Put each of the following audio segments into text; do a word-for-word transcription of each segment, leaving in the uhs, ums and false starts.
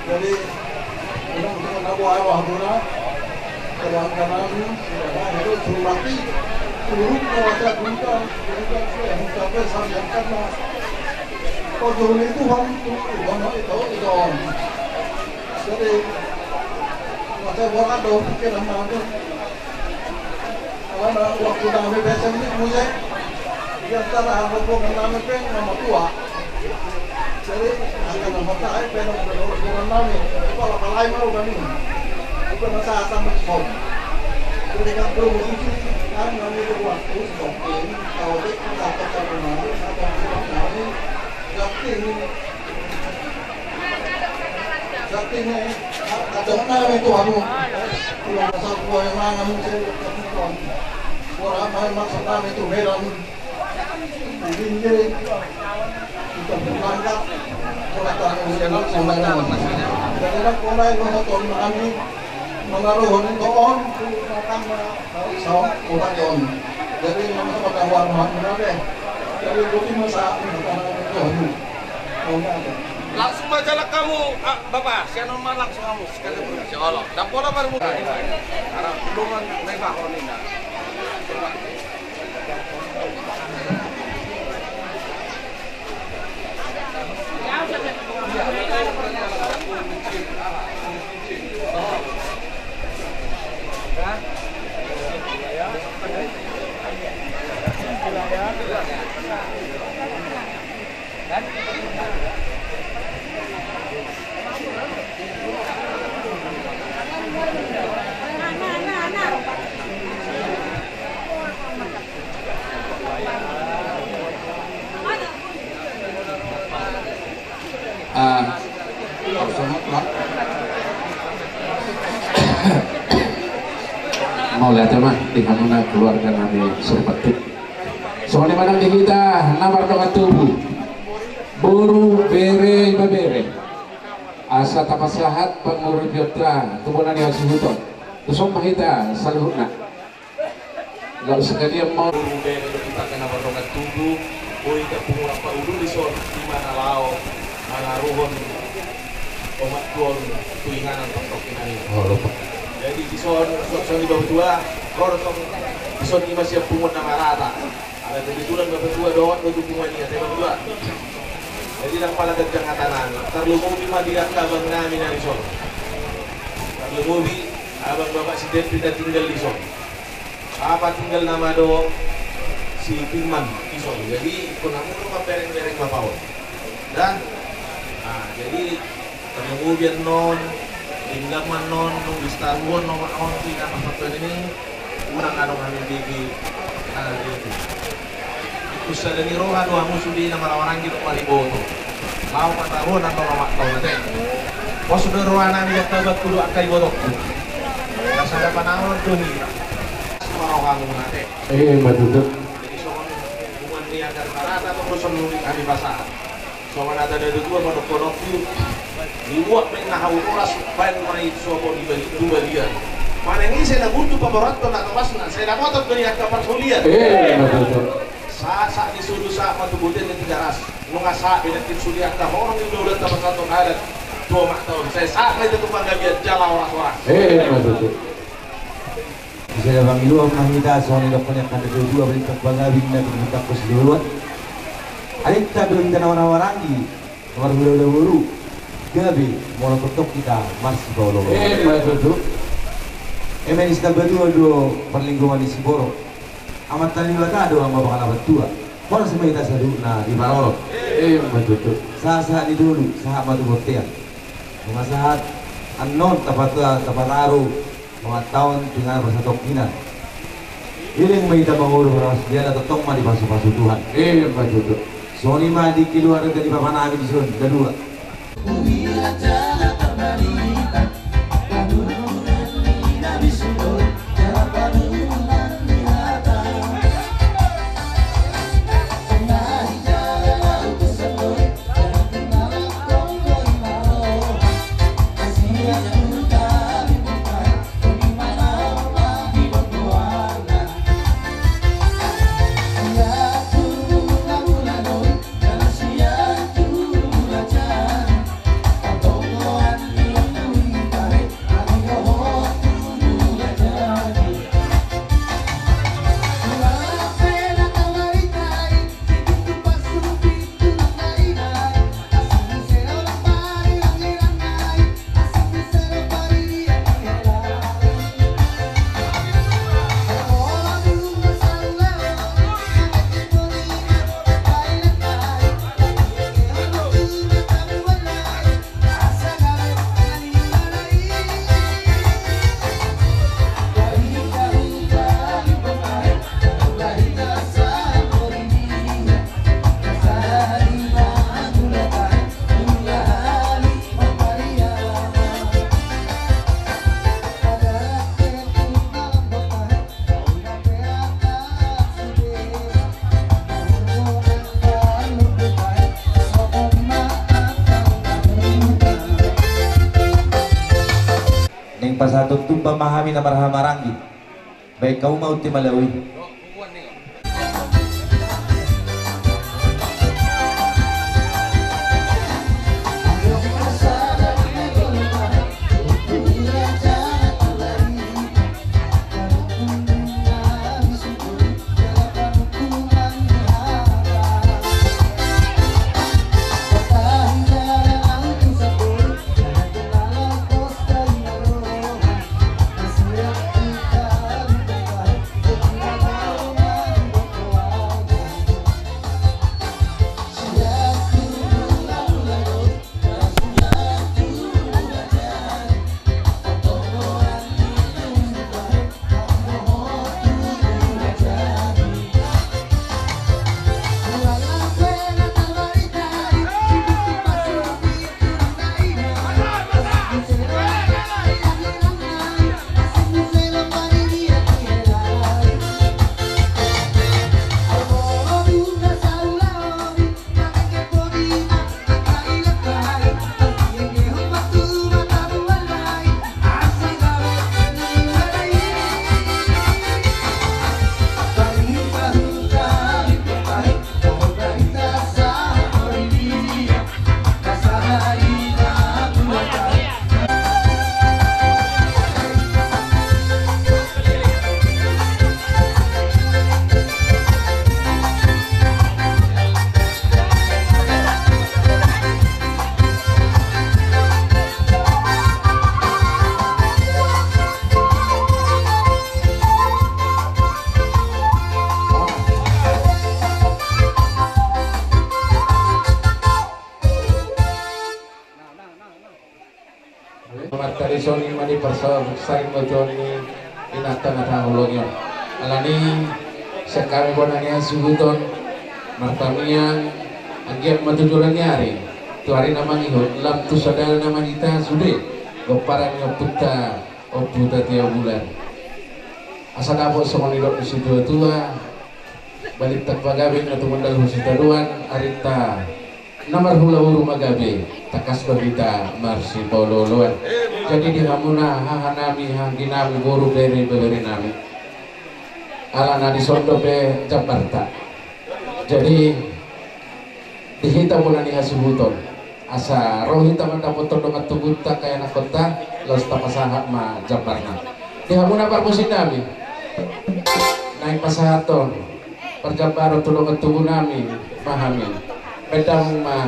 Jadi, unang, unang na boha, boha, boha. Keluarga nami, sudah itu, suruh mati. Suruh ke wajah buka, buka, buka, sampai sampai karena. Kau jauh itu, Bang, itu, itu, itu, itu. Jadi, wajah boha, ada pikiran nami. Alana waktu nami pe S M P muse, di antara rombongan nami pe na matua. Jadi, angka na matua pe na rombongan nami, kepala palai mau kami. Bukan masa asam som. Jadi, kan belum itu, kan nami itu waktu, waktu ini, tahu deh, kita akan nami, akan nami, yakin. Jadi ini, kacau nami tu, anu. Pulang pasal dua yang mana, mungkin. Orang main maksud nami tu, Medan. Jadi ini, kita berangkat. Orang tahu, orang tahu. Jadi, nak mulai nonton nami. Mengaruh ni, toon, makan, sama obat on. Jadi, nama sama kawan, mana deh. Jadi, ikuti masa, makan, Langsung ma jalan hamu, ah, Bapak, sian on ma langsung hamu, sekali bermisi Allah. Ndang pola baru muda ini. Arah pedoman, naik bakal ini, nah. Ah, mauliate ma di hamuna keluarga nami Surupetik. Songon i ma nang di hita na mardongan tubu, boru, bere, ibebere. Asa tapasahat panguripionta tu bona ni hasuhuton. Tuson ma hita saluhutna. Laos sekalian ma. Boru, bere dohot hita na mardongan tubu, boi tapungu rampak ulu dison, di mana laho mangaruhon omak tuaon tu inganan paktokkinan i. Jadi dison, songon i batua, ro tong dison, i ma sian punguan na marata. Ala kebetulan bapatua dohot do tu punguan i, ate bapatua. Jadi ndang pala ganjang hata nami, tarlumobi ma di angka abang nami na dison. Tarlumobi abang bapak si Depi na tinggal dison. Apa tinggal nama do si Firman dison. Jadi, ingkon hamu do mambereng-bereng bapa on. Dah. Nah, jadi, tarlumobi annon, tinggal ma annon, nunga distaruhon omak on tu inganan paktokkinan i, unang adong hami bege, unang hami bege. Tung sada ni roha do hamu sude na maramaranggi dohot mariboto. Laho pataruhon annon omakta on, ate. Pos do roha nami di angka abangku dohot angka ibotongku. Na sada panahon do hita. Pos ma rohamuna, ate. Eh, ima tutu. Jadi songon punguan ni angka na marata, songon nunga hami pasahat. Songon hata ni natuatua mandokhononku, dibuat ma inna hau toras, baen ma i sopo di bali-, tu balian. Manang ise na buntu paborathon natorasna, sai dapotan do i angka parholian. Eh, ima tutu. Sa-, sahat ni solu sahat ma tu bontean ni Tigaras. Nunga sahat be nangkin sude angka horong ni ulaulanta pasahathon adat tu omakta on. Sai sahat ma hita tu panggabean jala horas-horas. Eh, ima tutu. Di sada pangidoan ma hita, songon na nidok ni angka natuatua, balintang panggabean na pinintangkos di luat. Arinta do hita na maramaranggi, na marhulahula boru, gabe molo tongtong hita marsipaolooloan. Eh, ima tutu. Eme ni Sitambatua do parlinggoman ni siborok. Amanta Debata do amang pangalangan tua. Horas ma hita saluhutna diparorot. Eh, ima tutu. Sahat-sahat ni dolu, sahat ma tu bontean. Nunga sahat annon tapata-, tapataru omakta on tu inganan parsatongkinan. Leleng ma hita mangolu, horas jala tongtong ma dipasupasu Tuhan. Eh, ima tutu. Songon i ma di keluarga ni bapanami dison, na dua. Naeng pasahathon tumpang ma hami na marhahamaranggi. Baen hamu ma unti malao i. Martani songon i ma di parsaur sarimbotoni inanta na tahaholongi on. Alani i sian hami bona ni hasuhuton, martamiang, anggiat ma tu joloan ni ari, tu ari na mangihut, lam tu sadari na mangihut sude pomparan ni ompunta, Ompu Tatea Bulan. Asa dapot songon nidok ni situatua, balintang pagabe na tumundalhon sitadoan, arinta na marhula boru ma gabe, tangkas do hita marsipaolooloan. Jadi di hamuna hahanami, hahaangginami, boru, bere, ibeberenami, alana dison dope jambarta. Jadi di hita bona ni hasuhuton, asa ro hita mandapothon dongan tubunta, angka ianakhonta, laos tapasahat ma jambarna. Di hamuna parmusiknami, naeng pasahathon parjambaron tu dongan tubunami ma hami. Baen damang ma.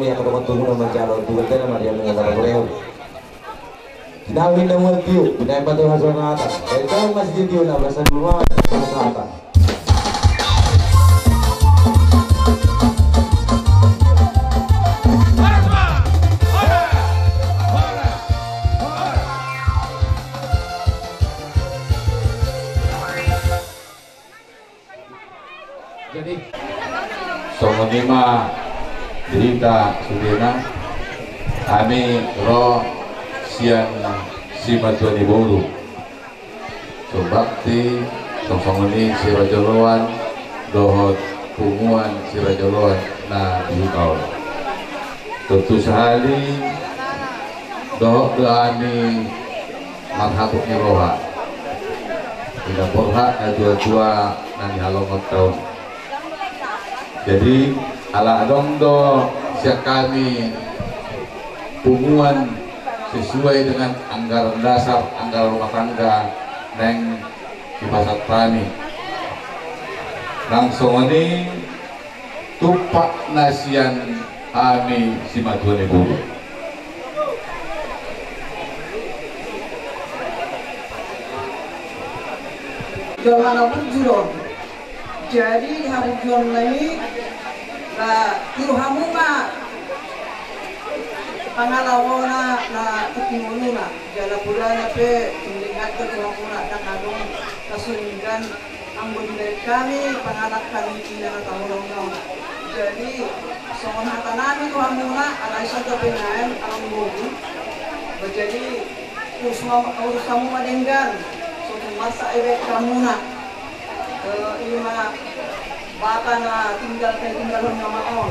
Ia, angka dongan tubuna manjalo tu gantena ma di angka na marhorehon. Sinawi na mual tio, pinaimbato hasonatan. Baik, kau masih di tio na berasa dulu, Mas, hasonatan. Jadi, songon i ma di hita sudena, hami ro sian simatua ni boru. Sumbakti, songon i sirajoloan, dohot punguan sirajoloan na di huta on. Tontu sahali, dohot do hami marhapot ni roha. Ina borhat na tua-tua na nihalongonta on. Jadi, ala adong do sian hami punguan sesuai dengan anggaran dasar, anggaran rumah tangga, naeng dipasahat hami. Nang songon i, tumpak na sian hami simatua ni boru. Jolma na burju do. Jadi, di haburjuonna i, na tiru hamu ma pangalaona na tingki ngoluna. Jala pola na pe, tingki na pe tu hamuna, ndang adong na so denggan. Anggo dibaen hami, pangalahon hami ina na taholongi on. Jadi, songon hata nami tu hamuna, alai songon dope naeng, alai bogu. Jadi, urus ma, urus hamu ma denggan, so tung marsak dibaen hamuna. Eh, ima bapa na tinggal, tinggal on nama on.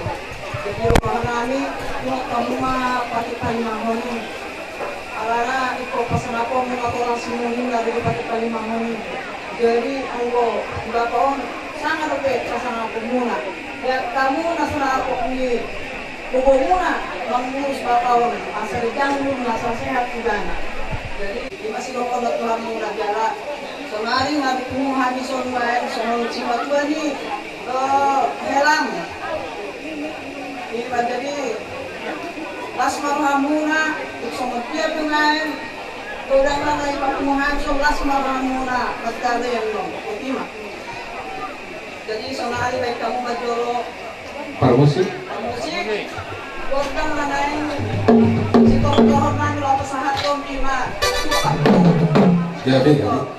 Jadi, roha nami, tung hamu ma patik palimahon i. Alana ingkon pasangaponmu ma torang sinur i na dipake palimahon i. Jadi anggo di bapa on, sanga dope pasangaponmuna. Ia hamu na so na arpok ni bobomuna mangurus bapa on, asa dijangkon na asa sehat ibana. Jadi ima sidohonon tu hamuna jala. Sonari nga dipungu hami songon baen songon simatua ni, eh, helang. Ima jadi, las ma rohamuna, tung songon dia pe naeng godang na i papunguhon, las ma rohamuna, martalean do. Ima. Jadi sonari baen hamu ma jolo parmusik. Parmusik. Godang na naeng sitohon-tohon nami laho pasahathon, ima. Jadi, jadi. Ima.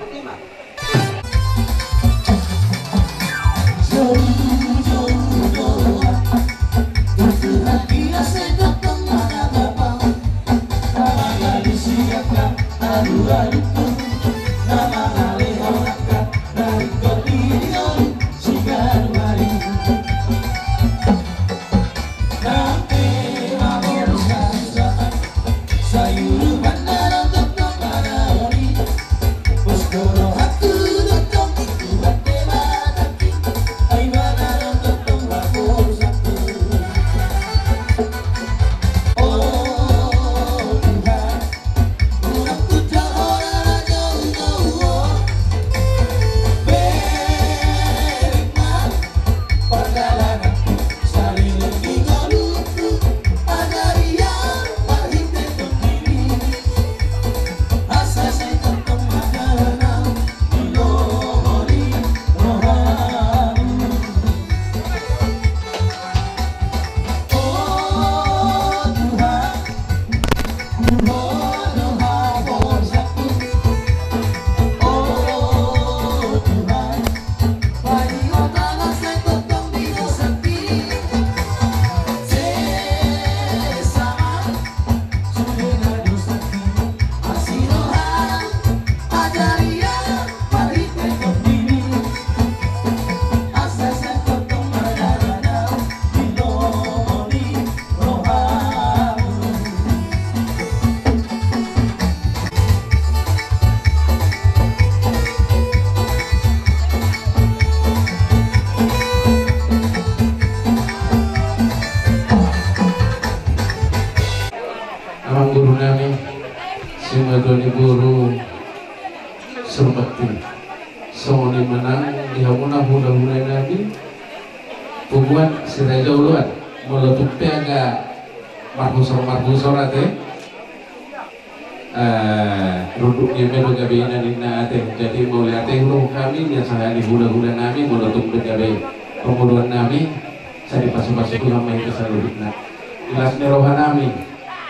Amangboru nami, simatua ni boru, surbakti. Songon i ma nang di hamuna hulahula nami, punguan siraja oloan, molo tung pe angka Marhusor marhusor ate. Eh, runduk ni eme do gabe na ninna ate. Jadi mauliate do hami, biasa hali hulahula nami, molo tung do gabe pangoluan nami, sai dipasupasu Tuhan ma hita saluhutna. Di las ni roha nami,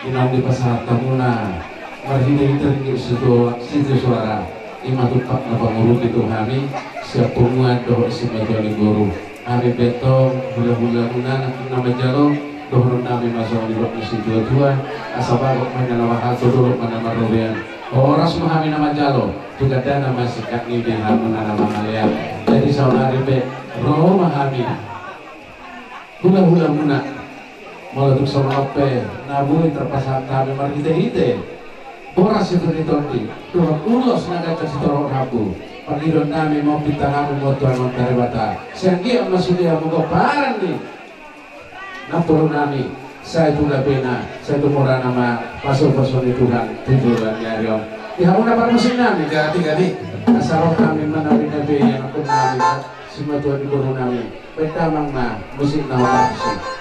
di naung dipasahat hamuna marhitehite ringgit sitio, sitio suara, i ma tumpak na pangurupi tu hami sian punguan dohot simatua ni boru. Hami pe antong hulahulamuna na manjalo, dohonon nami ma songon nidok ni situatua, asa bagot ma na laho tu dolok ma na marrobean. Horas ma hami na manjalo, tu gandana ma singkat ni di hamuna na mangalean. Jadi saonari pe ro ma hami hulahulamuna. Molo tung songon on pe na boi tarpasahat hami marhitehite boras sitio ni tondi dohot ulos na ganjang sitorop rambu, pangidoan nami ma on, pinta nami ma on tu Amanta Debata, sai anggiat ma sude hamu pomparan ni namboru nami, sai tu gabena, sai tu murana ma pasupasu ni Tuhan tu joloan ni ari on. Di hamuna parmusik nami, gati gati. Asa ro hami manari gabe ianakkon nami, simatua ni boru nami. Baen damang ma musik na hombar tusi.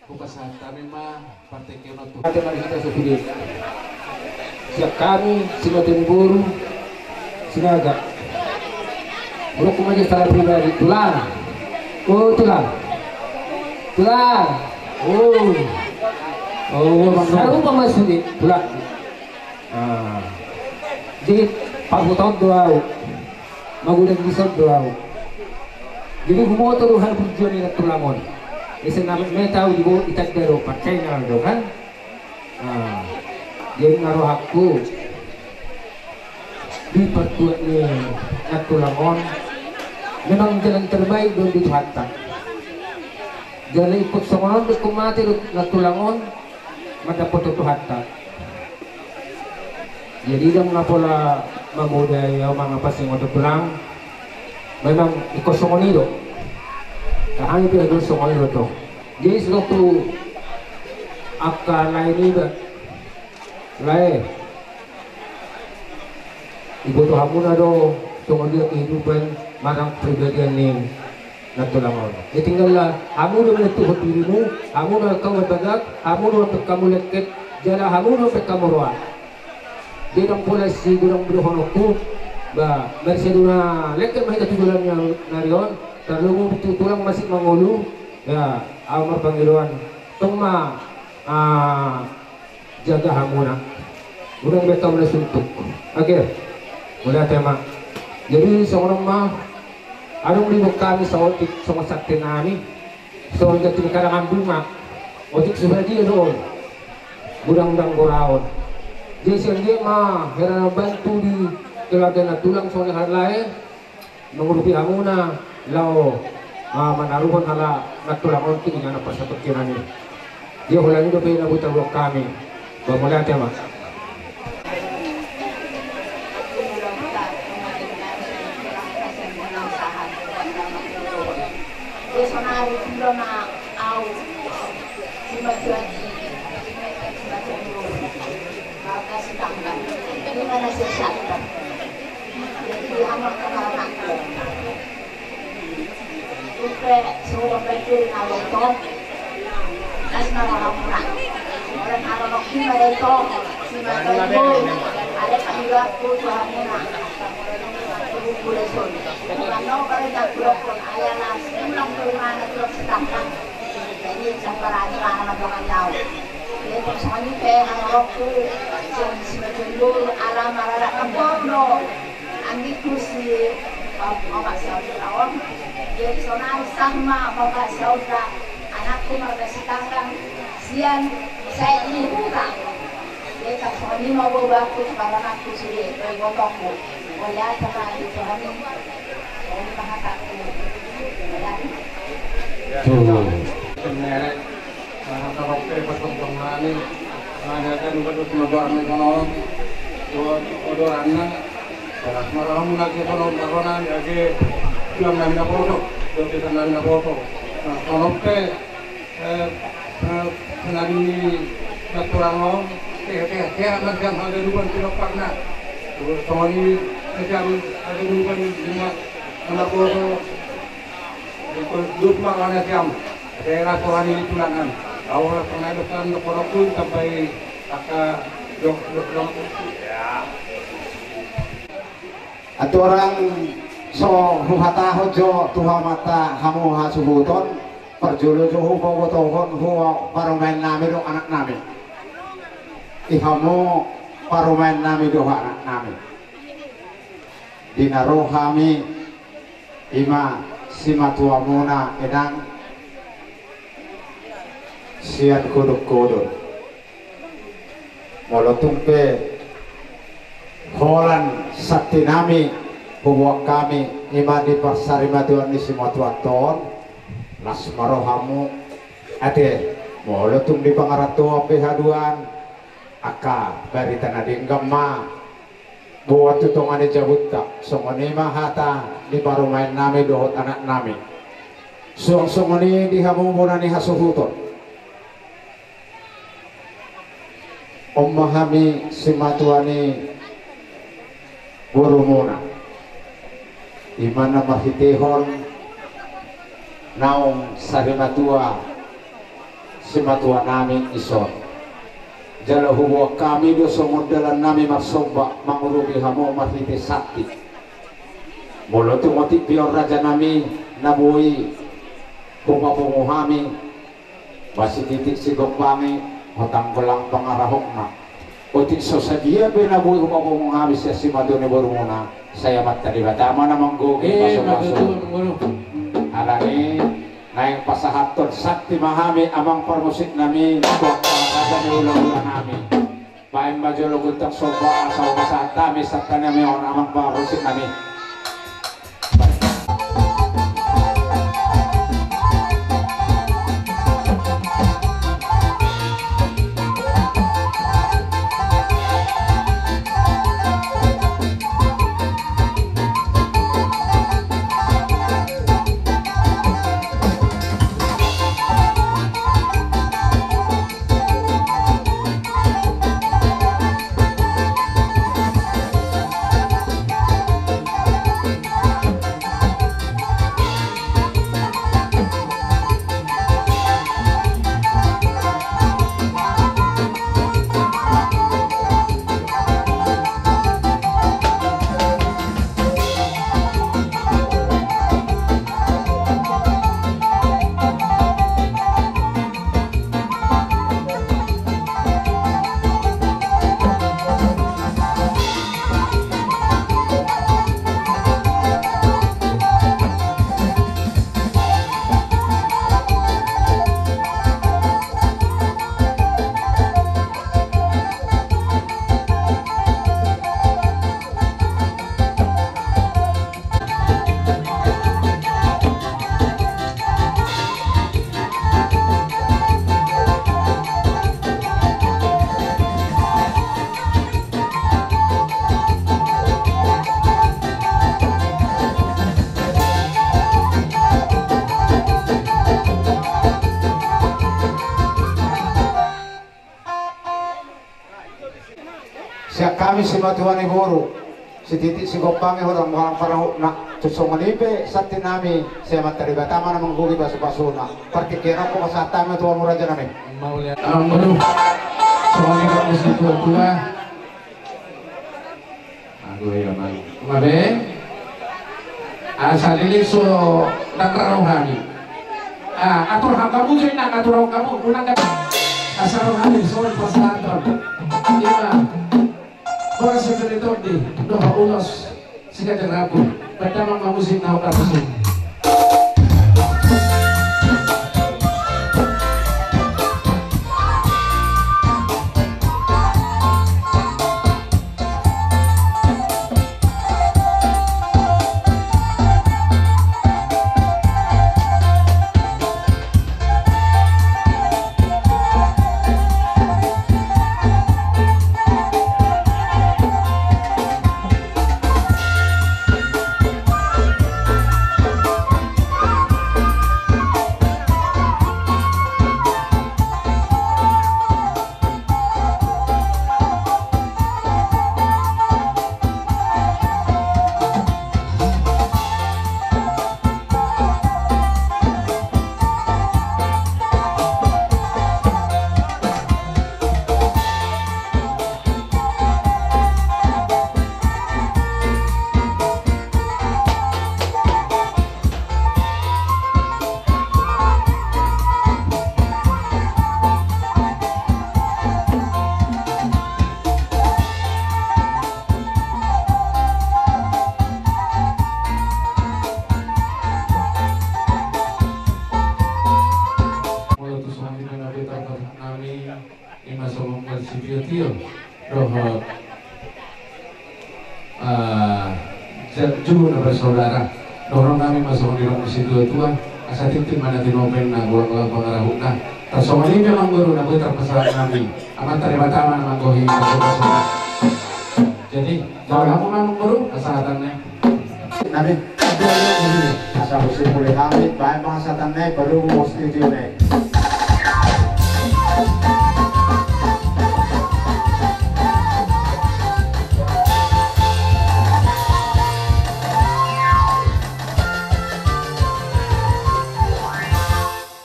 Hupasahat hami ma partingkian on tu hami. Ate ma di hita so sude. Sian hami simatua ni boru Sinaga. Molo humaja secara pribadi, Tulang. Oh, Tulang. Tulang. Oh. Oh, Bang. Sarupa ma sude, Tulang. Ah. Jadi, parhutahon do ahu. Magodang dison do ahu. Jadi, huboto do haburjuon ni nantulang on. Ise na metmet ahu di bo-, ditanda do, parcaya do kan. Ah. Jadi, na rohangku di partuat ni nantulang on, memang jalan terbaik do di Tuhanta. Jala ingkon songon on do ingkon mate do nantulang on mandapothon Tuhanta. Jadi ndang na pola magodai ahu mangapas songon on, Tulang. Memang ingkon songon i do. Hami pe do songon i do tong. Jadi songon tu angka lae niba. Lae. Iboto hamuna do songon dia kehidupan manang kepribadian ni nantulang on. Jadi tinggal hamu do menentuhon dirimu, hamu do kamu bagak, hamu do pe kamu lengket, jala hamu do pe kamu roa. Jadi ndang pola sigodang do dohononku, ba, marsiadu na lengket ma hita tu joloan ni ari on, tarlumobi tu tulang masing mangolu, ya, ahu marpangidoan. Tong ma, ah, jaga hamuna. Unang be hamu na suntuk. Oke. Mauliate ma. Jadi songon on ma, adong do di hami saotik songon santi nami. Songon ganti ni karangan bunga. Otik subadia do on. Godang do goraon. Jadi sian dia ma hera na mambantu di keluarga nantulang songon i, halae mangurupi hamuna laho, ah, manaruhon hala nantulang on tu inganan parsatongkinan i. Dia holan i dope na boi taboan hami. Ba mauliate ma. Pe, suruh pe kiri na loto. Las na loto na. Orang na loto kiri na loto. Si mata ibu. Ada kan juga aku tuh hamuna. Aku boleh sun. Mano kalau tak blok pun ayah las. Ulang ke rumah anak blok sedangkan. Jadi sampai lagi mana doang tahu. Jadi pas mani pe na loto. Si mata ibu alam ala ada kebon do. Anggitku si, om, omak si Audra on. Jadi sonari sah ma omak si Audra, anakku marga Sitakang, sian, sai di huta. Jadi tak songon i ma bobaku, para anakku sude, boy botongku. Boy apa lagi Tuhan ini? Boy pahatakku. Boy apa? Tuh. Nah, hata roke pasombong nami, nah, dia kan bukan terus motor ni kono, dua, dua anak, terus malam lagi kono, kono lagi, tulang nami na boto, dua desa nami na boto. Nah, kono pe, eh, eh, nami ni tulang on, teh, teh, teh, macam ada dua puluh parna. Terus kono ni, macam ada dua puluh lima, anak boto. Dut ma rohana siam. Daerah Sohani di Tulangan. Au ora pernah dosan do porokku sampai angka dok dok dok. Aturang so huhatahon jo tu hamata hamu hasuhuton. Parjolo jo hubotohon huparumaen nami do anak nami. I hamu parumaen nami do anak nami. Di na ro hami ima simatuamuna inang sian kodok-kodok. Molo tung pe holan santi nami huboan hami ima di parsarimatuan ni simatuanta on, las ma rohamu. Ate, molo tung di pangarantoan pe haduan, angka barita na denggan ma. Boan tu tonga ni jabunta, songon i ma hata ni parumaen nami dohot anak nami. Suang songon i di hamu bona ni hasuhuton. On ma hami simatua ni borumuna. Ima na marhitehon naung sarimatua simatua nami ison. Jala huboan hami do songon dalan nami marsomba mangurupi hamu marhite santi. Molo tung otik pe on raja nami na boi hupapungu hami, ba sititik sigombangi hotang golang pangarahutna. Otik so sadia pe na boi hupapungu hami sian simatua ni borumuna, sai Amanta Debata ma na manggohi. Eh, pasupasu. Betul, betul. Alani naeng pasahathon santi ma hami amang parmusik nami, tu angka raja ni hulahula nami. Baen ma jolo gondang somba asa hupasahat hami santi nami on amang parmusik nami. Sian hami simatua ni boru, Sititi sigompangi ho dang golang parahutna. Tung songon i pe santi nami, sai Amanta Debata ma na manggohi pasupasuna. Partingkian on hupasahat hami tu hamu raja nami. Mauliate. Aduh. Songon i ma muse tua-tua. Aduh, ya, Bang. Mabe. Asa lili so dang rohani. Ah, atur hamu jo inang, atur hamu, unang da-, asa rohani, so pasahaton. Ima. Boras si Pele Tondi, dohot ulos, sigajar rambu, baen damang ma musik na hot na pasu. Molo tu songon i pe na beta nami, ima songon marsitio-tio dohot, ah, ja-, juru na bersaudara. Dohonon nami ma songon i, didok ni situa-tua, asa tintin ma na tinopa, na golang-golang pangarahutna. Tarsongon i pe amangboru na boi tarpasahat nami, Amanta Debata ma na manggohi pasupasuna. Jadi, jalo hamu ma amangboru, pasahatanna i. Nami, asa husimpuli hami, baen ma pasahatanna i, baru hu studio na i.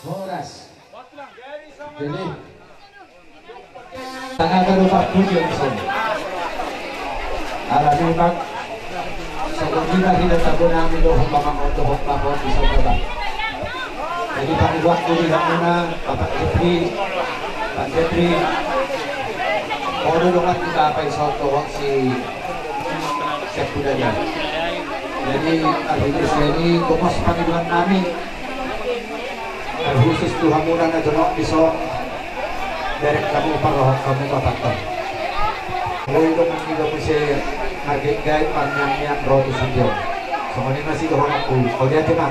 Horas. Jadi, tangga tolu parpuji di sini. Ala memang songon i ma hita tabo nami dohot pamangan dohot pahot di sana. Jadi, paling waktu di hamuna, Bapak Jepri, Pak Jepri, podo dongan hita apa iso dohot si Sekudanya. Jadi, arti di sini gomos pangidoan nami. Terkhusus tu hamuna na jonok dison, derek hamu parrohak hamu papaton. Boi dongan niba muse margitgait marmiangmiang ro tu sude on. Songon i ma sidohononku. Mauliate ma.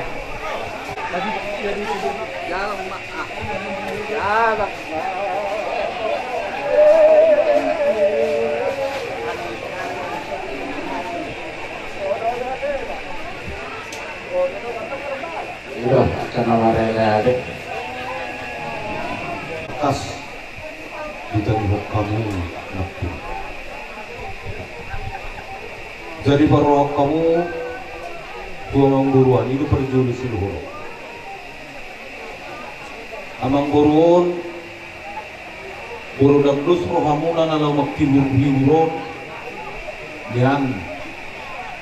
Ido, angka na marele ate. Tangkas ditanihon hamu nangkin. Jadi parrohak hamu tu amangboru on, i do parjolo sidohonon. Amangboru on, molo ndang dos rohamuna na laho manghiburhibur on, nian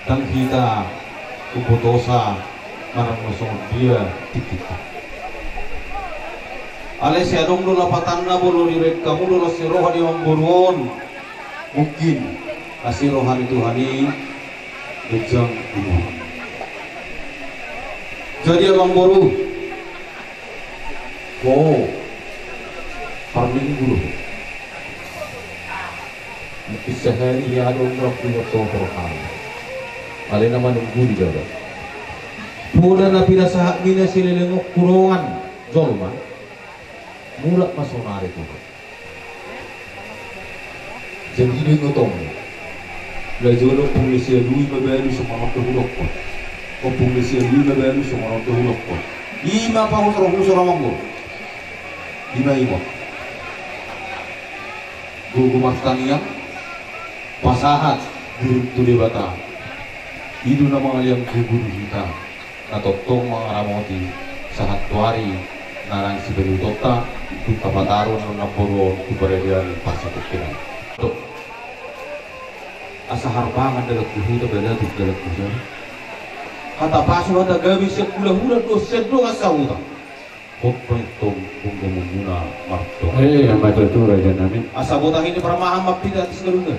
ndang hita umbotosa manang na songon dia tingkita. Alai sai adong do lapatanna, molo dibaen hamu do las ni roha di amangboru on, mungkin asi roha ni Tuhan i ganjang umur. Jadi amangboru, ho parminggu do. Mungkin sehari ya adong rap dua tohor hal. Alai na manunggu di jalan. Poda na pinasahatmi na sileleng on tu dongan jolma. Mulak ma sonari Tuhan. Jadi do ingot on. Laho jolo ompung ni si Alui mabalu songon on do hudokkon. Ompung ni si Alui mabalu songon on do hudokkon. Ima pahusor-husor amangboru. Ima, ima. Gogo martangiang. Pasahat. Diring tu Debata, i do na mangalean tubu di hita, na tongtong mangaramoti sahat tu ari na naeng sibaliutonta, tu kapataron na namboru on tu paradian parsatongkinan. Asa harbangan dalan tu huta, balatuk dalan tu jala. Hata pasu hata gabe sian hulahula dohot sian dongan sahuta. Hot ma i tong gonggomonmuna mardongan. Eh, ma tutu raja nami. Asa botang i parmahan ma hita tu saluhutna.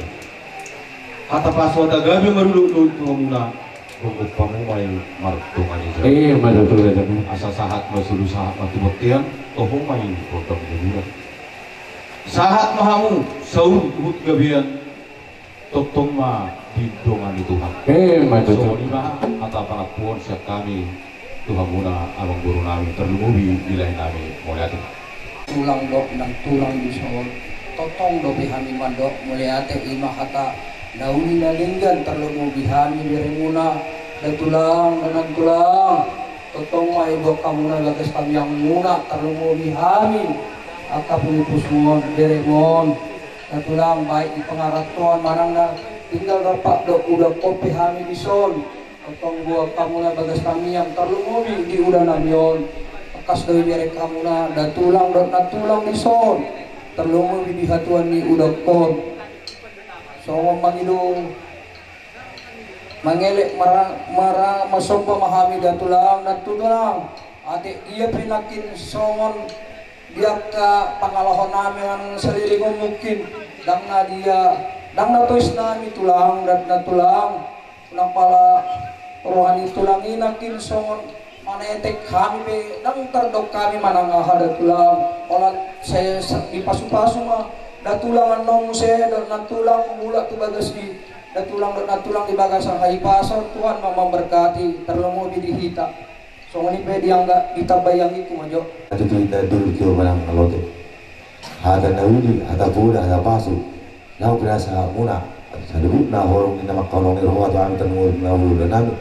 Hata pasu hata gabe marlulut tu hamuna. Gomgom hamu ma i mardongan i jala. Eh, ma tutu raja nami. Asa sahat ma solu sahat ma tu bontean, toho ma i rondang ni bulan. Sahat ma hamu saur huhut gabean. Tongtong ma didongani Tuhan. Eh, ma tutu. Songon i ma hata pangampuon sian hami tu hamuna amangboru nami, tarlumobi di lae nami, mauliate. Tulang dohot nantulang dison, tongtong dope hami mandok mauliate, i ma hata na uli na denggan, tarlumobi hami beremuna, datulang, nantulang. Tongtong ma i buat hamuna bagas tangiangmuna, tarlumobi hami angka pungpungmon, beremon. Datulang, baik di pangarantoan manang na tinggal rap dohot udangkon pe hami dison. Tongtong buat hamuna bagas tangiang, tarlumobi di uda nami on. Tangkas do ibereng hamuna datulang dohot nantulang dison, tarlumobi di hatuan ni udangkon. Songon mangido mangelek mara, mara, masomba ma hami datulang, nantulang. Ate dia pe nangkin songon di angka pangalaho nami nang salelengon mungkin, ndang na dia, ndang na tois nami tulang, ndang na tulang. Unang pala roha ni tulang i nangkin songon manetek hami pe, ndang tardok hami manang aha datulang. Olat se, se, dipasupasu ma datulang annon muse, dohot nantulang mulak tu bagas i. Datulang dohot nantulang di bagasan hahipason, Tuhan ma mamberkati, tarlumobi di hita. Songon i pe diangga, ditambai anggiku ma jo. Tutu inda dulu tu manang na lote. Hata na uli, hata poda, hata pasu. Laho pinasa hamuna saluhutna horong ni na mangkaholongi roha tu hami, tarlumobi na uda nami.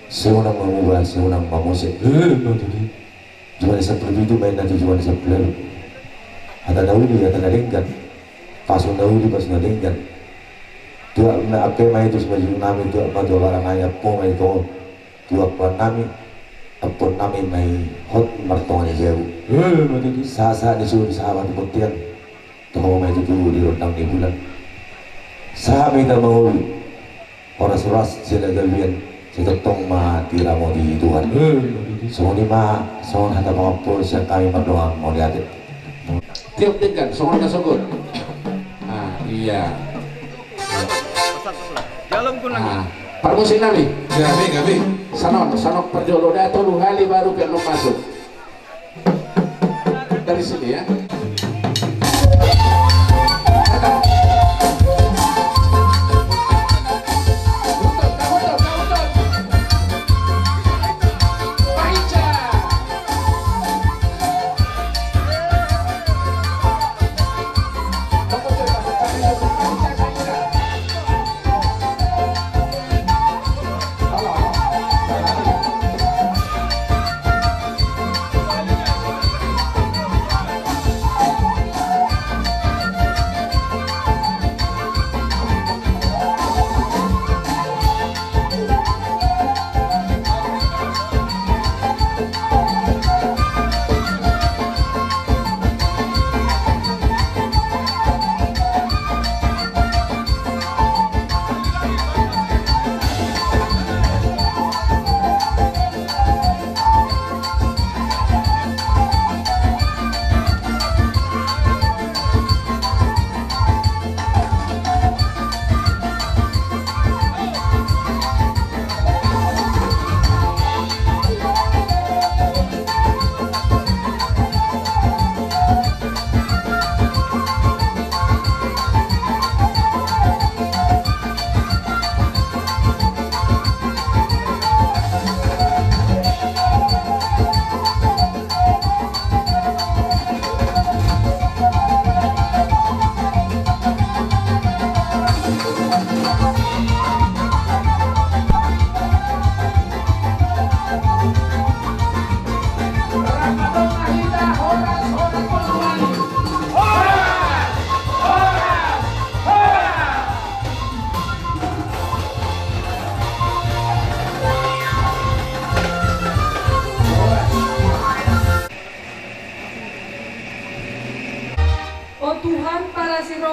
Sonang ma muba, sonang ma muse. Eh, ma tutu. Jumadi sampulu pitu baen na tu jumadi sampulu ualu. Hata na uli, hata na denggan. Pasu na uli, pasu na denggan. Tuak na ampe ma i tu simanjujung nami, tuak ma tu amang nami, ampo ma i tu, tu ampuan nami, ampuan nami ma i hot mardongan i jabu. Eh, ma tutu. Sahat-sahat ni solu sahat ma tu bontean. Toho ma i tutu di rondang ni bulan. Sahat ma hita mangolu. Horas-horas jala gabean, sai tongtong ma diramoti Tuhan. Eh, songon i ma, songon hata pangampuon sian hami mardongan, mauliate. Tiop denggan, songon na sogot. Ah, iya. Ah, parmusik nami. Gabe, gabe. Sanon, sanon parjolo, da tolu hali baru pe annon masuk. Dari sini ya.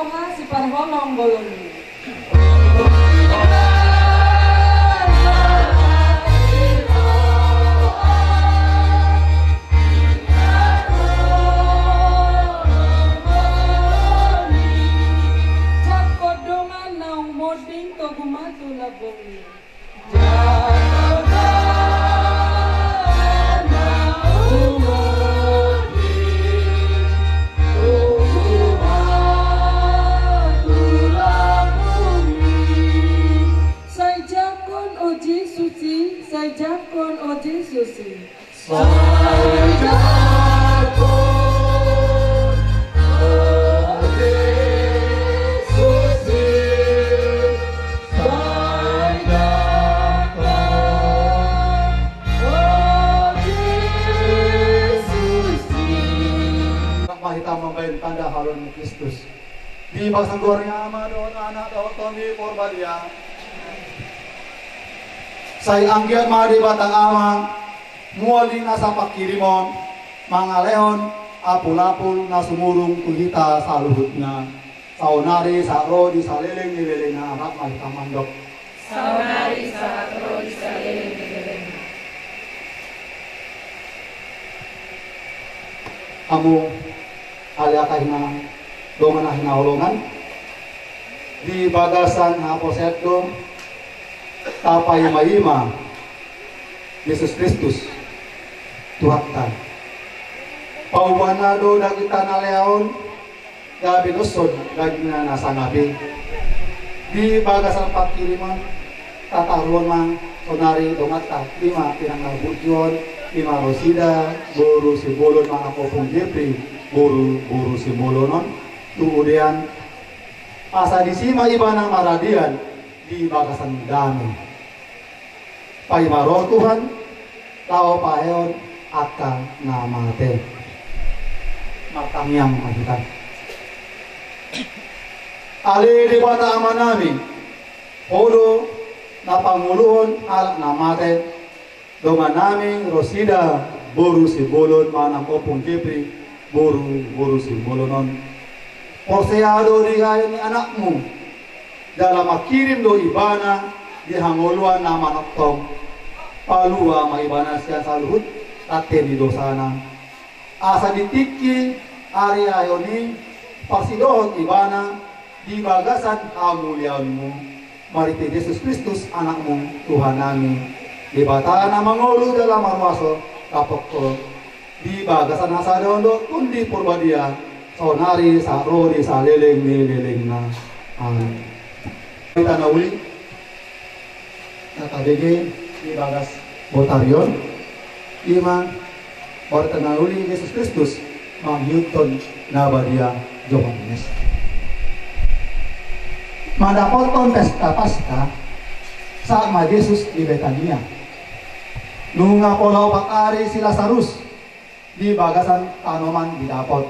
Roha siparholong bolon i. Jangkon dongan naung monding togu ma tu lambung i. Sai jangkon o Jesus i, sai jangkon o Jesus i. Rap ma hita mambahen tanda haholongan ni Kristus. Di bagasan goar ni Ama dohot Anak dohot Tondi Porbadia. Sai anggiat ma Debata Ama mual di nasa pangkirimon, mangalehon apulapul na sumurung tu hita saluhutna. Saonari sahat ro di saleleng ni lelengna. Rap ma hita mandok. Saonari sahat ro di saleleng ni lelengna. Hamu ale angka hinaholongan, dongan na hinaholongan, di bagasan haposeon do tapaimaima Jesus Kristus Tuhanta. Paubaanna do dagingta na leaon, gabe doshon dagingna na sangap i. Di bagasan pangkirimon, tataruhon ma saonari donganta, ima inang na burju on, ima Rosida boru Simbolon manang Ompung Jepri boru, boru Simbolon on, tu udean, asa disi ma ibana maradian di bagasan dame. Paima roha Tuhan laho paeon angka na mate. Martangiang ma hita. Ale Debata Amanami, Ho do na pangoluhon halak na mate, dongannami Rosida boru Simbolon manang Ompung Jepri boru, boru Simbolon on. Porsea do di gabe ni anakmu, jala mangkirim do ibana di hangoluan na manongtong. Palua ma ibana sian saluhut rante ni dosana. Asa di tingki ari aeon i parsidohot ibana di bagasan hamuliaonmu. Marhite Jesus Kristus anakmu, Tuhannami, Debata na mangolu jala marhuaso, dapot ho di bagasan hasadaon dohot Tondi Porbadia, saonari sahat ro di saleleng ni lelengna. Amin. Hita na uli na tabege di bagas botari on, ima barita na uli Jesus Kristus mangihut na badia Johannes. Mandapothon pesta Paska, sahat ma Jesus di Betania. Nunga pola opat ari si Lasarus di bagasan tanoman didapot.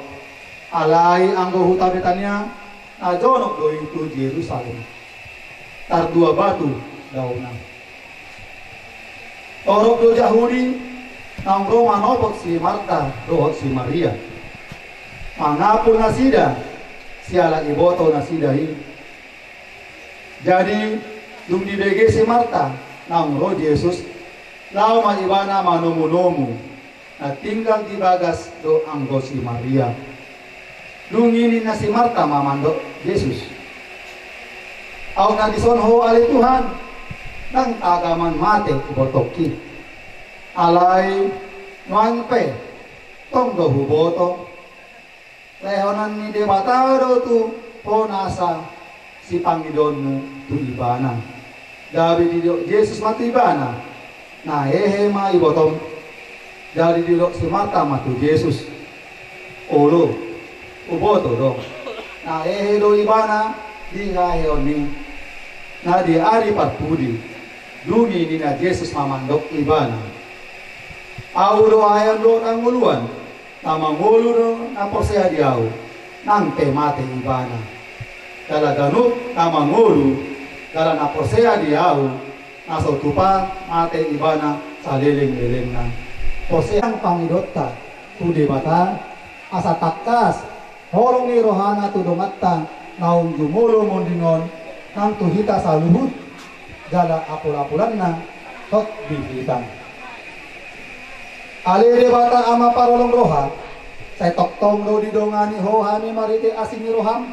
Alai anggo huta Betania na jonok do i tu Jerusalem. Tardua batu daona. Torop do Jahudi naung ro manopot si Marta dohot si Maria, mangapul nasida siala iboto nasida i. Jadi, dung dibege si Marta naung ro Jesus, laho ma ibana manomunomu, na tinggal di bagas do anggo si Maria. Dung i ninna si Marta ma mandok Jesus: Aut na dison Ho ale Tuhan, ndang tagamon mate ibotongki. Alai nuaeng pe tong do huboto, lehonan ni Debata do tu ho nasa sipangidoonmu tu ibana. Gabe didok Jesus ma tu ibana: Na hehe ma ibotom. Jadi didok si Marta ma tu Jesus: Olo, huboto do, na hehe do ibana di haheheon i, na di ari parpudi. Dung i ninna Jesus ma mandok ibana: Ahu do haheheon dohot hangoluan. Na mangolu do na porsea di Ahu, nang pe mate ibana. Jala ganup na mangolu jala na porsea di Ahu, na so tupa mate ibana saleleng-lelengna. Porsea pangidoonta tu Debata, asa tangkas holong ni rohana tu donganta naung jumolo monding on nang tu hita saluhut, jala apul-apulanna hot di hita. Ale Debata Ama parholong roha, sai tongtong do didongani Ho hami marhite asi ni roham.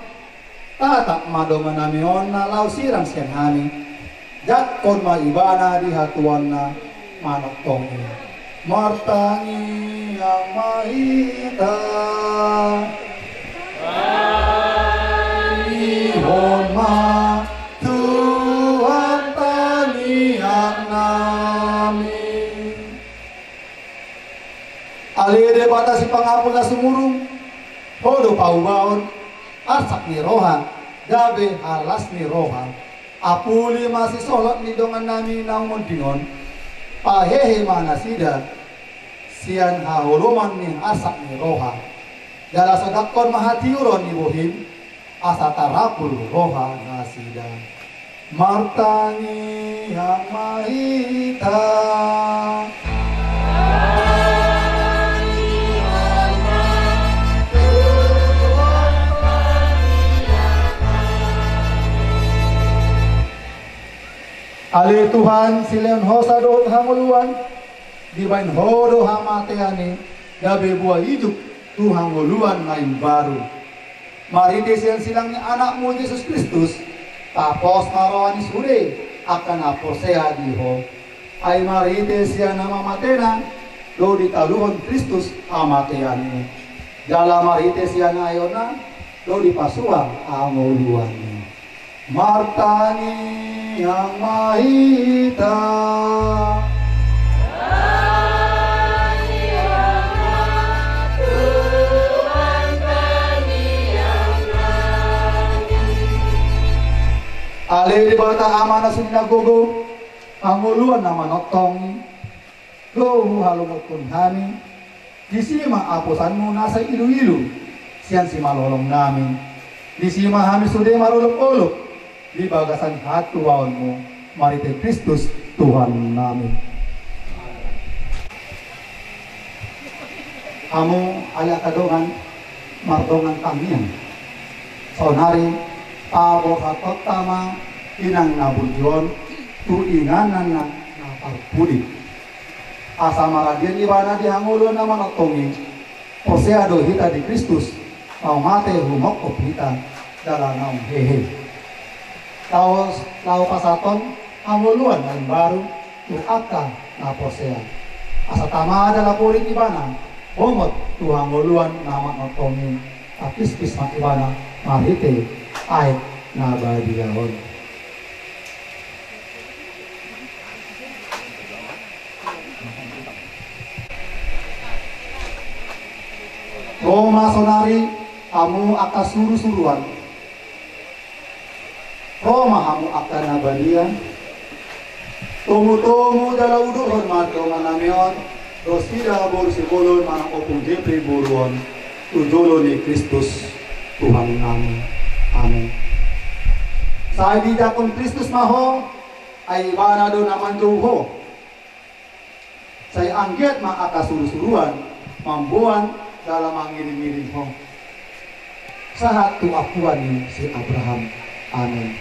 Tatap ma dongan nami on na laho sirang sian hami. Jangkon ma Ibana di hatuaonna manongtong i. Martangiang ma hita. Tangihon ma Tuhan tangiang nami. Ale Debata sipangapul na sumurung, Ho do paubahon arsak ni roha gabe las ni roha. Apuli ma sisolhot ni dongan nami naung monding on. Pahehe ma nasida sian haholomon ni arsak ni roha. Jala sodangkon ma hatiuron ni bohim, asa tarapul roha nasida. Martangiang ma hita. Ale Tuhan, silehon hosa dohot hangoluan, dibahen Ho do hamatean i gabe boa ijuk tu hangoluan na imbaru. Marhite sian silang ni Anakmu Jesus Kristus, tapos ma roha ni sude angka na porsea di Ho. Ai marhite sian hamamatena do ditaluhon Kristus hamateanMu. Jala marhite sian aeonna do dipasuang hangoluanMu. Martangiang ma hita. Ale Debata Ama na sumina gogo, hangoluan na manongtong i do huhalongonkon hami. Disi ma aposanMu na sai iluilu sian simalolong nami. Disi ma hami sude marolopolop di bagasan hatuaonMu marhite Kristus Tuhan nami. Hamu ale angka dongan, mardongan tangiang. Saonari paborhathonta ma inang na burju on tu inganan na, na parpudi. Asa maradian ibana di hangoluan na manongtong i. Porsea do hita di Kristus, naung mate humongkop hita jala naung hehe. Laos laho pasahathon hangoluan na imbaru tu angka na porsea. Asa tama jala porik ibana, bongot tu hangoluan na manongtong i, tapispis ma ibana marhite aek na badia on. Ro ma sonari hamu angka surusuruan. Ro ma hamu angka na badia. Tomutomu jala uduhon ma dongan nami on, Rosida boru Sibolon manang Ompung Jepri boru on, tu jolo ni Kristus Tuhan nami. Amen. Sai dijangkon Kristus ma ho, ai ibana do na manjou ho. Sai anggiat ma angka surusuruan mamboan jala mangiringiring ho sahat tu ampua ni si Abraham. Amen.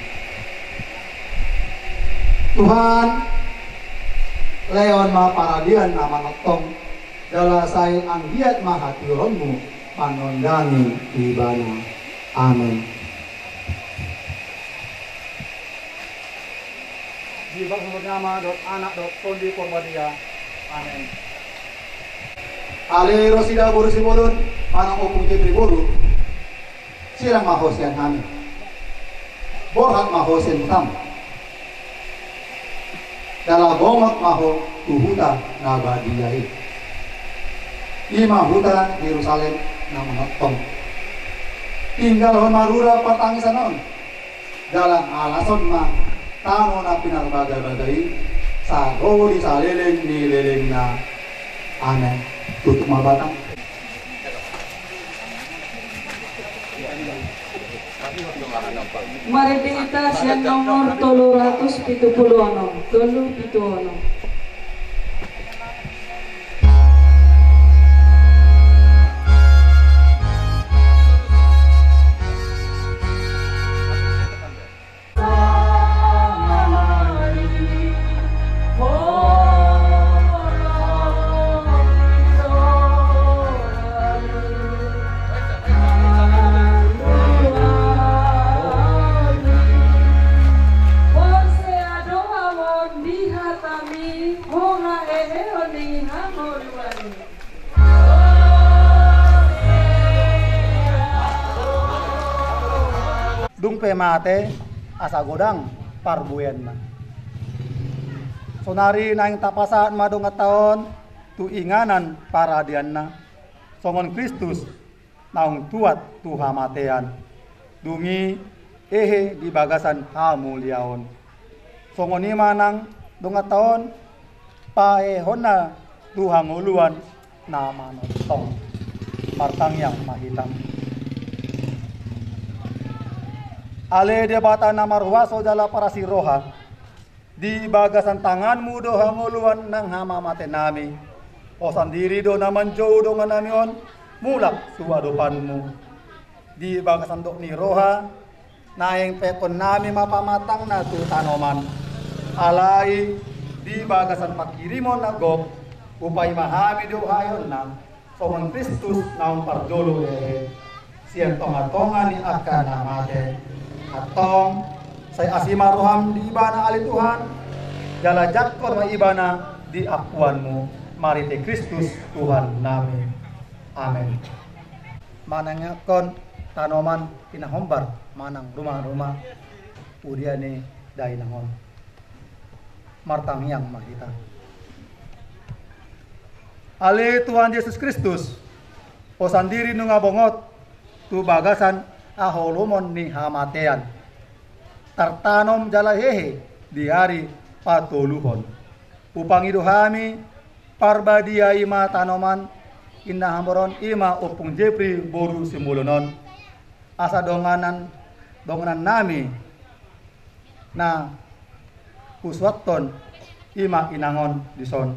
Tuhan, lehon ma paradian na manongtong, jala sai anggiat ma hatiuronmu manondangi ibana. Amen. Di bagasan Ama dohot Anak dohot Tondi Porbadia. Amen. Ale Rosida boru Sibolon manang Ompung Jepri boru, sirang ma ho sian hami. Borhat ma ho sian hutam. Jala bongot ma ho tu huta na badia i. I ma huta Jerusalem na manongtong. Tinggalhon ma rura partangisan on. Jala alashon ma tano na pinarbagabaga i, sai ro di saleleng ni lelengna. Amen. Tutup ma batang. Marende hita sian nomor tolu ratus pitu pulu onom, tolu pitu onom. Hami, ho haheheon ni hangoluan i. Dung pe mate, asa godang parbuenna. Sonari naeng tapasahat ma donganta on tu inganan paradianna, songon Kristus naung tuat tu hamatean, dung i hehe di bagasan hamuliaon. Songon i ma nang donganta on pahehehonna tu hangoluan na manongtong. Martangiang ma hita. Ale Debata na marhuaso jala parasi roha, di bagasan tanganmu do hangoluan nang hamamatenami. Ho sandiri do na manjou dongannami on mulak tu adopanmu. Di bagasan dok ni roha, naeng peakkonnami ma pamatangna tu tanoman. Alai di bagasan pangkirimon na gok, hupaima hami do haheheonna, songon Kristus naung parjolo hehe sian tongatonga ni angka na mate. Antong, sai asi ma roham di ibana ale Tuhan, jala jangkon ma ibana di ampuanmu, marhite Kristus Tuhannami. Amen. Manangiangkon tanoman pinahombar manang rumaruma, udia ni dainang on. Martangiang ma hita. Ale Tuhan Jesus Kristus, ho sandiri nunga bongot tu bagasan haholomon ni hamatean, tartanom jala hehe di ari patoluhon. Hupangido hami, parbadia i ma tanoman inna hamboron i ma Ompung Jepri boru Simbolon on, asa donganan, donganannami na husuathon i ma inang on dison.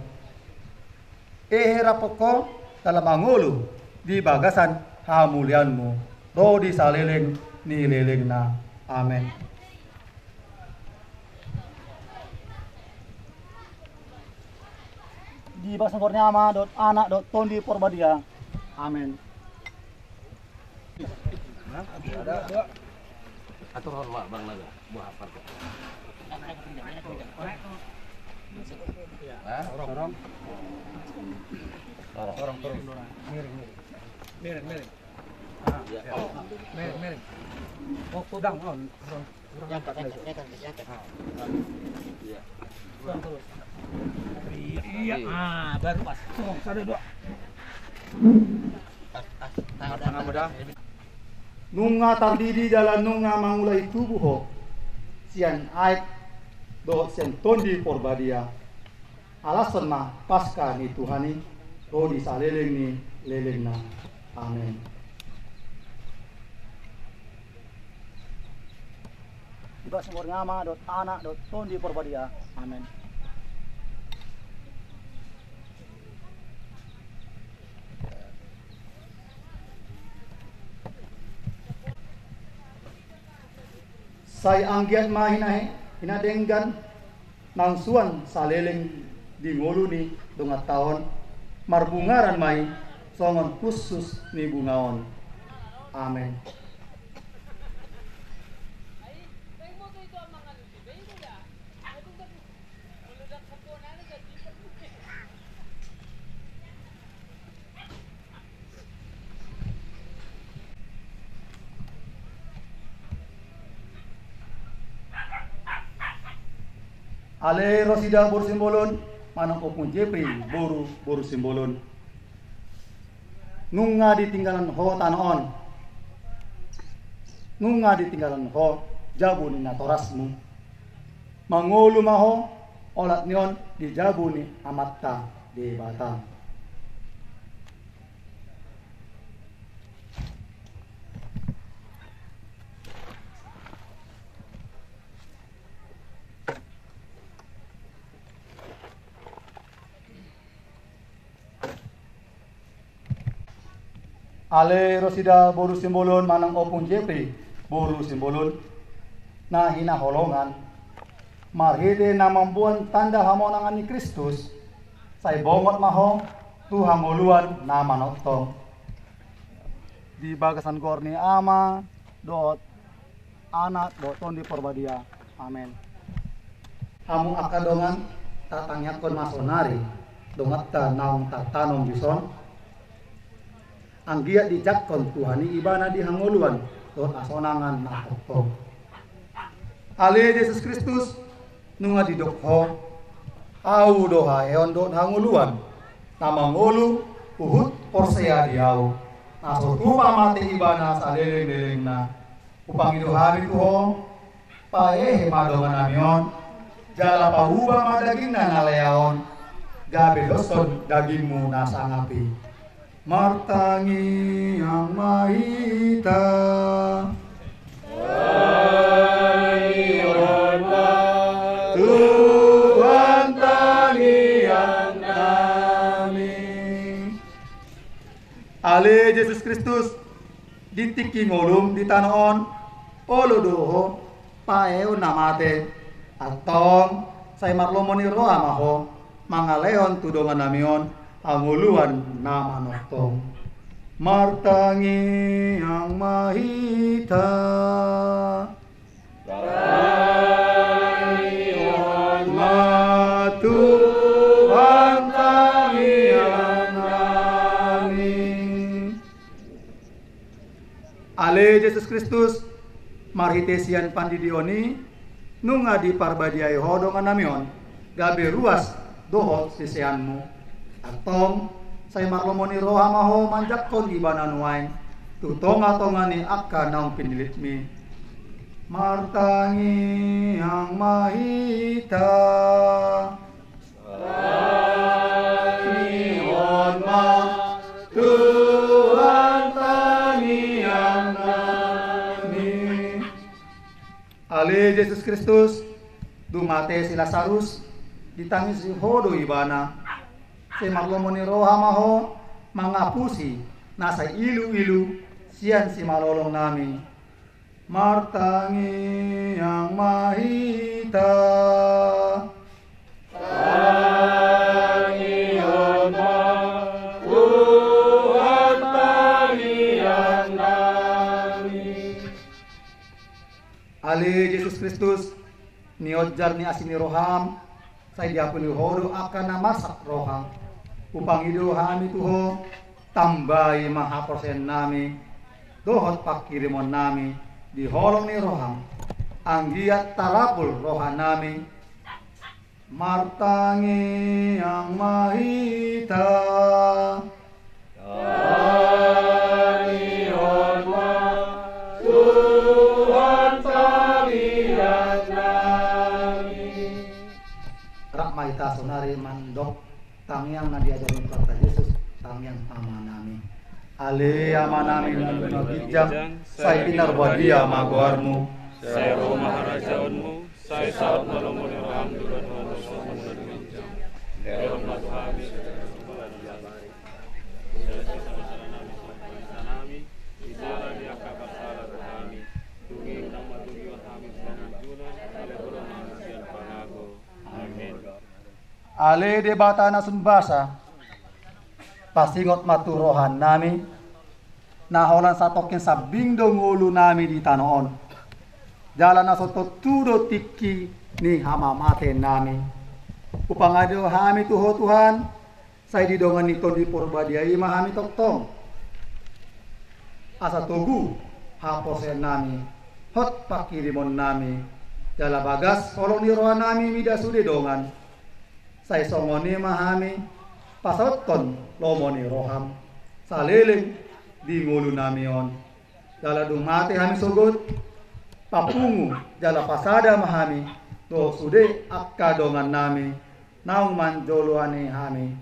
Hehe rap ho jala mangolu di bagasan hamuliaonmu ro di saleleng ni lelengna. Amen. Di bagasan goar ni Ama dohot Anak dohot Tondi Porbadia. Amen. Atur on ma Bang Naga. Buah apa tuh? Hah? Dorong. Dorong. Dorong terus. Miring, miring. Miring, miring. Ah, iya. Miring, miring. Oh, kurang, oh, kurang. Angkat, angkat, angkat, angkat. Iya. Iya, ah, baru pas. Tuh, satu, dua. Pas, pas. Tangan, tangan, tangan. Nunga tardidi jala nunga mangulahon tubu ho sian aek dohot sian Tondi Porbadia. Alashon ma Paska ni Tuhan i ro di saleleng ni lelengna. Amen. Di bagasan goar ni Ama dohot Anak dohot Tondi Porbadia. Amen. Sai anggiat ma hina, hina denggan naung suan saleleng di ngolu ni donganta on, marbungaran ma i songon hushus ni bunga on. Amen. Ale Rosida boru Simbolon, manang Ompung Jepri boru, boru Simbolon. Nunga ditinggalhon ho tano on. Nunga ditinggalhon ho jabu ni natorasmu. Mangolu ma ho olat ni on di jabu ni Amanta Debata. Ale Rosida boru Simbolon manang Ompung Jepri boru Simbolon na hinaholongan, marhite na mamboan tanda hamonangan ni Kristus, sai bongot ma ho tu hangoluan na manongtong. Di bagasan goar ni Ama dohot Anak dohot Tondi Porbadia. Amen. Hamu angka dongan, Tatangiangkon ma sonari donganta naung tartanom dison, anggiat dijangkon Tuhan i ibana di hangoluan dohot hasonangan na tongtong. Ale Jesus Kristus, nunga didok Ho: Ahu do haheon dohot hangoluan. Na mangolu huhut porsea di Ahu, na so tupa mate ibana salelenglelengna. Hupangido hami tu Ho, pahehe ma dongan nami on, jala pauba ma dagingna na lea on gabe doshon dagingMu na sangap i. Martangiang ma hita. Pahehe ma, Tuhan, tangiang nami. Ale Jesus Kristus, di tingki ngolum di tano on, olo do Ho paheheon na mate. Antong, sai marlomo ni roha ma Ho mangalehon tu dongan nami on hangoluan na manongtong. Martangiang ma hita. Pahehe ma, Tuhan, tangiang nami. Ale Jesus Kristus, marhite sian pandidion i, nunga diparbadiai Ho dongan nami on gabe ruas dohot siseanMu. Antong, sai marlomo ni roha ma Ho manjangkon ibana nuaeng tu tongatonga ni angka naung pinillitMi. Martangiang ma hita. Pahehe ma, Tuhan, tangiang nami. Ale Jesus Kristus, dung mate si Lasarus, ditangisi Ho do ibana. Sai marlomo ni roha ma Ho mangapusi na sai iluilu sian simalolong nami. Martangiang ma hita. Pahehe ma, Tuhan, tangiang nami. Ale Jesus Kristus, nionjar ni asi ni rohaM, sai diampuni Ho do angka na marsak roha. Hupangido hami tu Ho, tambai ma haporseaon nami dohot panghirimon nami di holong ni rohaM, anggiat tarapul roha nami. Martangiang ma hita. Pahehe ma, Tuhan, tangiang nami. Rap ma hita sonari mandok tangiang na diajarhon Tuhanta Jesus, tangiang Amanami. Ale Amanami na di banua ginjang, sai pinarbadia ma goarMu. Sai ro ma harajaonMu. Sai saut ma lomo ni rohaM di banua on songon na di banua ginjang. Lehon ma tu hami sadari on. Ijalo ma hami, ijalo ma hami, tung unang ma togihon hami tu pangunjunan, ale holong ma hami sian pangago. Amen. Ale Debata na sun basa, pasingot ma tu rohanami, na holan satongkin sambing do ngolunami di tano on, jala na so tontu do tingki ni hamamatenami. Hupangido hami tu Ho Tuhan, sai di dongan ni Tondi Porbadia i ma hami tongtong, asa togu haporseaonnami, hot panghirimonnami, jala bagas holong ni rohanami mida sude dongan. Sai songon i ma hami pasauthon lomo ni roham saleleng di ngolunami on. Jala dung mate hami sogot, papungu jala pasada ma hami dohot sude angka dongannami naung manjoloani hami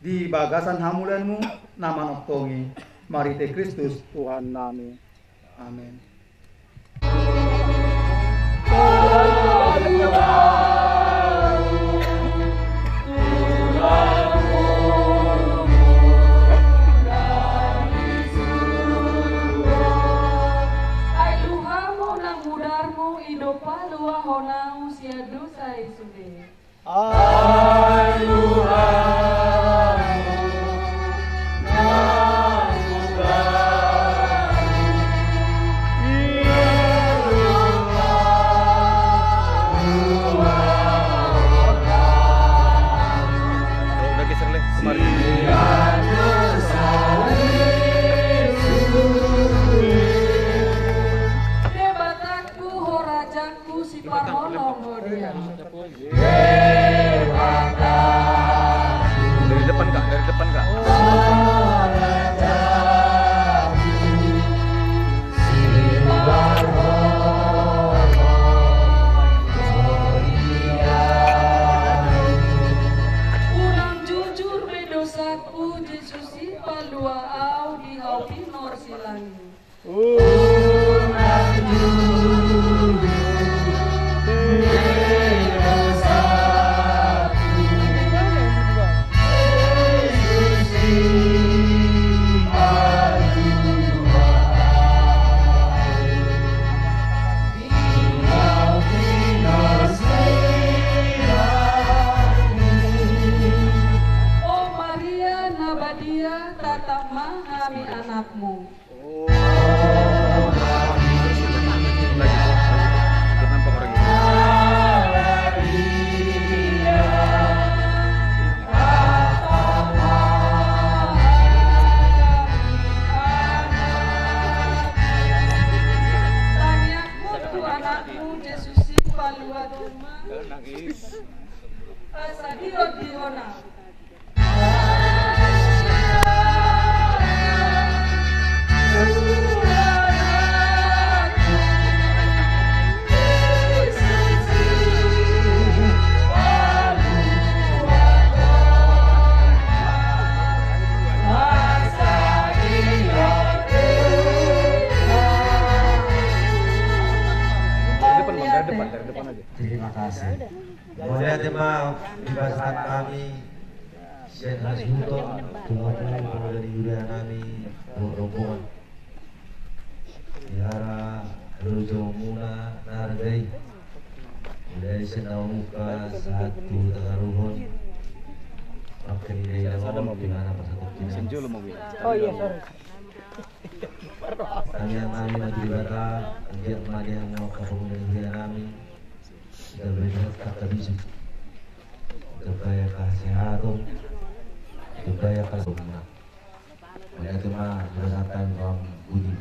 di bagasan hamuliaonmu na manongtong i, marhite Kristus Tuhannami. Amen. Ai luham nang mudarmu i do paluahon ahu sian dosa i sude. Silang. O Maria na badia, tatap ma hami anakmu. Tangiangku tu anakmu Jesus i, paluat ma. Pasadihon di hona. Depan, Bang, dari depan, dari depan aja. Terima kasih. Mauliate ma dipasahat hami sian hasuhuton tu hamu pangula ni huria nami dohot rombongan. Di hara loja muna na arga i. Mulai sian na mamungka sahat tu takaruhon. Makin di dalam di mana pas aku pindah. Oh iya, sorry. Tangiang nami ma tu Debata, anggiat ma di hamu angka pangula ni huria nami. Kita beri sehat, kita bisa. Kita bayar kasih harum. Kita bayar kasih rumah. Mauliate ma, dipasahat hami tu Amang Budi.